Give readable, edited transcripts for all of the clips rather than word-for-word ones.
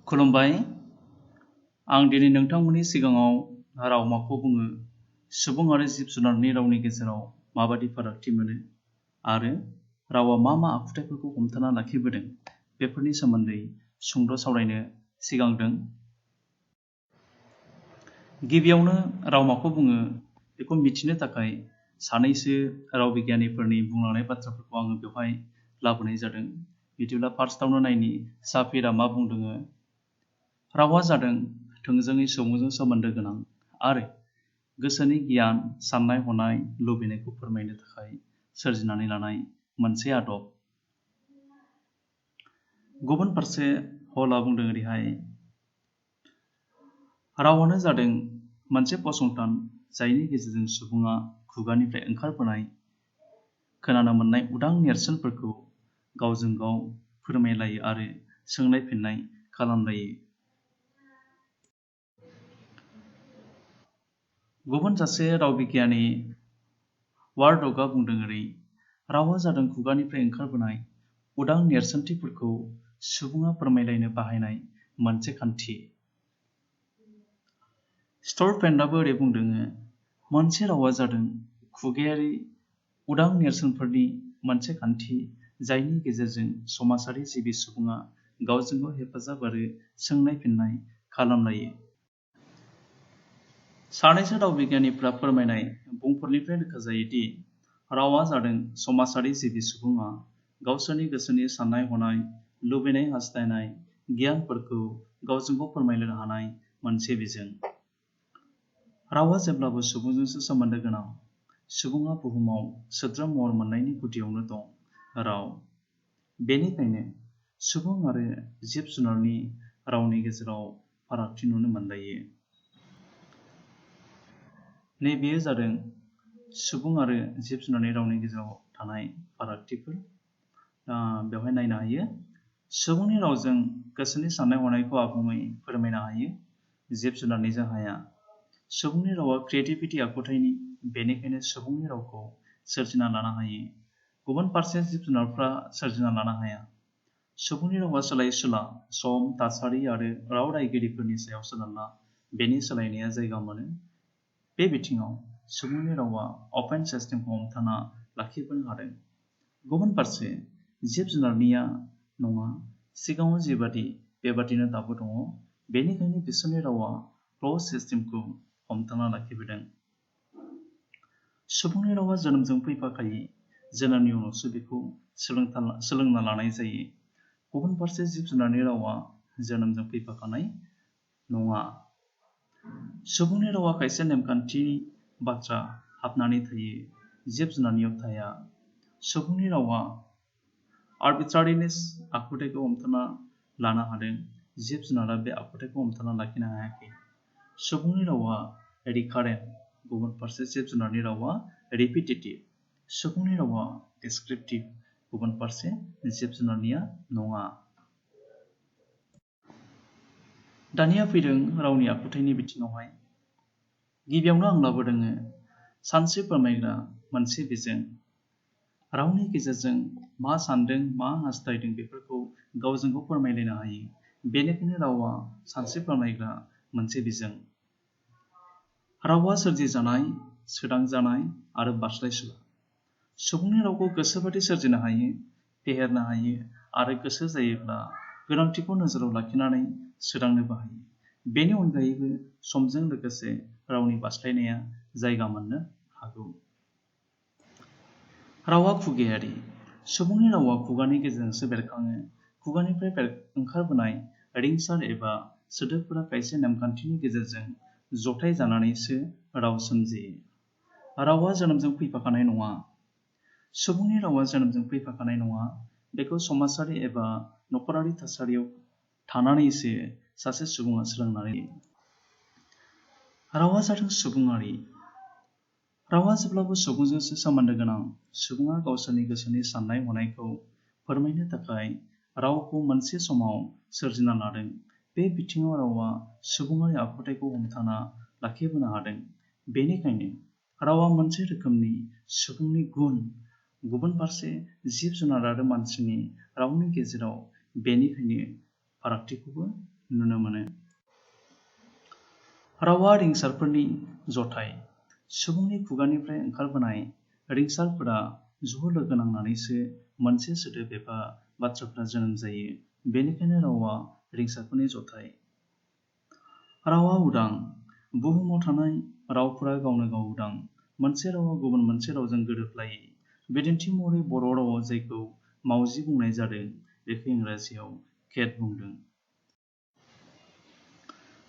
खुलुमबाय। आं दिनै नोंथांमोननि सिगाङाव राव माखौ बुङो, सुबुं आरो जिब जुनारनि रावनि गेजेराव माबादि फारागथि मोनो आरो रावा मा मा आखुथायफोरखौ हमथाना लाखिबोदों बेफोरनि सोमोन्दै सुंद' सावरायनो सिगांदों। गिबियावनो राव माखौ बुङो बेखौ मिथिनो थाखाय सानैसो राव बिगियानिफोरनि बुंलांनाय बाथ्राफोरखौ आङो बेवहाय लाबोनाय जादों। बिदिब्ला फार्स्टआवनो नायनि साफिरा मा बुंदों। रावा जादों थोंजोङै सुबुंजों सोमोन्दो गोनां आरो गोसोनि गियान, साननाय हनाय, लुबैनायखौ फोरमायनो थाखाय सोरजिनानै लानाय मोनसे आदब। गुबुन फारसे हलआ बुंदों ओरैहाय, रावानो जादों मोनसे फसंथान जायनि गेजेरजों सुबुङा खुगानिफ्राय ओंखारबोनाय खोनानो मोननाय उदां नेरसोनफोरखौ गावजों गाव फोरमायलायो आरो सोंनाय फिननाय खालामलायो। गुबुन सासे राव बिगियानि वारडकआ बुंदों ओरै, रावा जादों खुगानिफ्राय ओंखारबोनाय उदां नेरसोनथिफोरखौ सुबुङा फोरमायलायनो बाहायनाय मोनसे खान्थि। स्टर्टफ्रेन्डआबो ओरै बुंदों, मोनसे रावा जादों खुगायारि उदां नेरसोनफोरनि मोनसे खान्थि जायनि गेजेरजों समाजारि जिबि सुबुङा गावजों गाव हेफाजाब आरो सोंनाय फिननाय खालामलायो। सानैसो राव बिगियानिफ्रा फोरमायनाय बुंफोरनिफ्राय रोखा जायोदि रावा जादों समाजारि जिबि सुबुङा गावसोरनि गोसोनि साननाय हनाय, लुबैनाय हास्थायनाय, गियानफोरखौ गावजों गाव फोरमायलायनो हानाय मोनसे बिजों। रावा जेब्लाबो सुबुंजोंसो सोमोन्दो गोनां। सुबुङा बुहुमाव सोद्रोम महर मोननायनि गुदियावनो दं राव। बेनिखायनो सुबुं आरो जिब जुनारनि रावनि गेजेराव फारागथि नुनो मोनलायो। नैबेयो जादों सुबुं आरो जिब जुनारनि रावनि गेजेराव थानाय फारागथिफोर। बेवहाय नायनो हायो, सुबुंनि रावजों गोसोनि साननाय हनायखौ आबुङै फोरमायनो हायो, जिब जुनारनिजों हाया। सुबुंनि रावा क्रिएटिभिटी आखुथायनि, बेनिखायनो सुबुंनि रावखौ सोरजिना लानो हायो। गुबुन फारसे जिब जुनारफ्रा सोरजिना लानो हाया। सुबुंनि रावा सोलायसुला, सम, थासारि आरो राव रायगिरिफोरनि सायाव सोनारना बेनि सोलायनाया जायगा मोनो। बे बिथिङाव सुबुंनि रावा अपेन सिस्टेमखौ हमथाना लाखिबोनो हादों। गुबुन फारसे जिब जुनारनिया नङा, सिगाङाव जेबादि बेबादिनो दाबो दङ। बेनिखायनो बिसोरनि रावा क्ल'ज सिस्टेमखौ हमथाना लाखिबोदों। सुबुंनि रावा जोनोमजों फैफाखायो, जोनोमनि उनावसो बेखौ सोलोंना लानाय जायो। गुबुन फारसे जिब जुनारनि रावा जोनोमजों फैफाखानाय नङा। सुबुंनि रावा खायसे नेमखान्थिनि बाथ्रा हाबनानै थायो, जिब जुनारनियाव थाया। सुबुंनि रावा आर्बिट्रारिनेस आखुथायखौ हमथाना लानो हादों, जिब जुनारा बे आखुथायखौ हमथाना लाखिनो हायाखै। सुबुंनि रावा रिकारेन्ट, गुबुन फारसे जिब जुनारनि रावा रिपिटेटिभ। सुबुंनि रावा डिस्क्रिप्टिभ, गुबुन फारसे जिब जुनारनिया नङा। दानिया फैदों रावनि आखुथायनि बिथिङावहाय। गिबियावनो आं लाबोदों सानस्रि फोरमायग्रा मोनसे बिजों। रावनि गेजेरजों मा सानदों, मा हास्थायदों बेफोरखौ गावजों गाव फोरमायलायनो हायो। बेनिखायनो रावा सानस्रि फोरमायग्रा मोनसे बिजों। रावा सोरजिजानाय, सोदांजानाय आरो बारस्लायसुला। सुबुंनि रावखौ गोसोबादि सोरजिनो हायो, फेहेरनो हायो आरो गोसो जायोब्ला गोनांथिखौ नोजोराव लाखिनानै सोदांनोबो हायो। बेनि अनगायैबो समजों लोगोसे रावनि बारस्लायनाया जायगा मोननो हागौ। रावा खुगायारि। सुबुंनि रावा खुगानि गेजेरजोंसो बेरखाङो। खुगानिफ्राय ओंखारबोनाय रिंसार एबा सोदोबफोरा खायसे नेमखान्थिनि गेजेरजों जथाय जानानैसो राव सोमजियो। रावा जोनोमजों फैफाखानाय नङा। सुबुंनि रावा जोनोमजों फैफाखानाय नङा। बेखौ समाजारि एबा नखरारि थासारियाव थानानैसो सासे सुबुङा सोलोंनानै लायो। रावा जादों सुबुङारि। रावा जेब्लाबो सुबुंजोंसो सोमोन्दो गोनां। सुबुङा गावसोरनि गोसोनि साननाय हनायखौ फोरमायनो थाखाय रावखौ मोनसे समाव सोरजिना लादों। बे बिथिङाव रावा सुबुङारि आखुथायखौ हमथाना लाखिबोनो हादों। बेनिखायनो रावा मोनसे रोखोमनि सुबुंनि गुन। गुबुन फारसे जिब जुनार आरो मानसिनि रावनि गेजेराव बेनिखायनो फारागथिखौबो नुनो मोनो। रावा रिंसारफोरनि जथाय। सुबुंनि खुगानिफ्राय ओंखारबोनाय रिंसारफोरा ज' लोगो नांनानैसो मोनसे सोदोब एबा बाथ्राफोरा जोनोम जायो। बेनिखायनो रावा रिंसारफोरनि जथाय। रावा उदां। बुहुमाव थानाय रावफोरा गावनो गाव उदां। मोनसे रावा गुबुन मोनसे रावजों गोरोबलायै। बिदिन्थि महरै बर' रावाव जायखौ मावजि बुंनाय जादों बेखौ इंराजियाव केट बुंदों।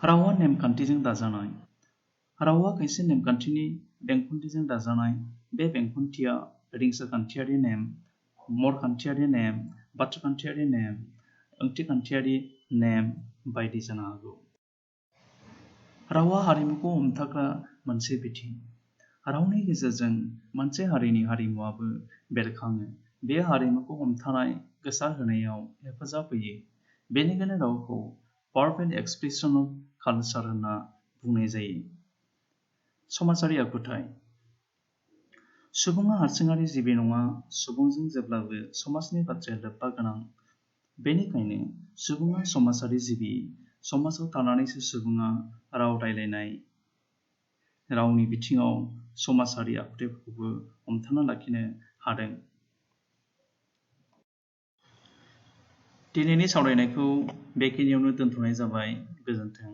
रावा नेमखान्थिजों दाजानाय। रावा खायसे नेमखान्थिनि बेंखनथिजों दाजानाय। बे बेंखनथिया रिंसारखान्थियारि नेम, महरखान्थियारि नेम, बाथ्राखान्थियारि नेम, ओंथिखान्थियारि नेम बायदि जानो हागौ। रावा हारिमुखौ हमथाग्रा मोनसे बिथिं। रावनि गेजेरजों मोनसे हारिनि हारिमुआबो बेरखाङो। बे हारिमुखौ हमथानाय, गोसारहोनायाव हेफाजाब होयो। बेनिखायनो रावखौ पावरफुल एक्सप्रेसन अफ कालचार होनना बुंनाय जायो। समाजारि आखुथाय। सुबुङा हारसिङारि जिबि नङा। सुबुंजों जेब्लाबो समाजनि बाथ्राया लोब्बा गोनां। बेनिखायनो सुबुङा समाजारि जिबि। समाजाव थानानैसो सुबुङा राव रायलायनाय। रावनि बिथिङाव समाजारि आखुथाइफोरखौबो हमथाना लाखिनो हादों। दिनैनि सावरायनायखौ बेखिनियावनो दोनथ'नाय जाबाय। गोजोन्थों।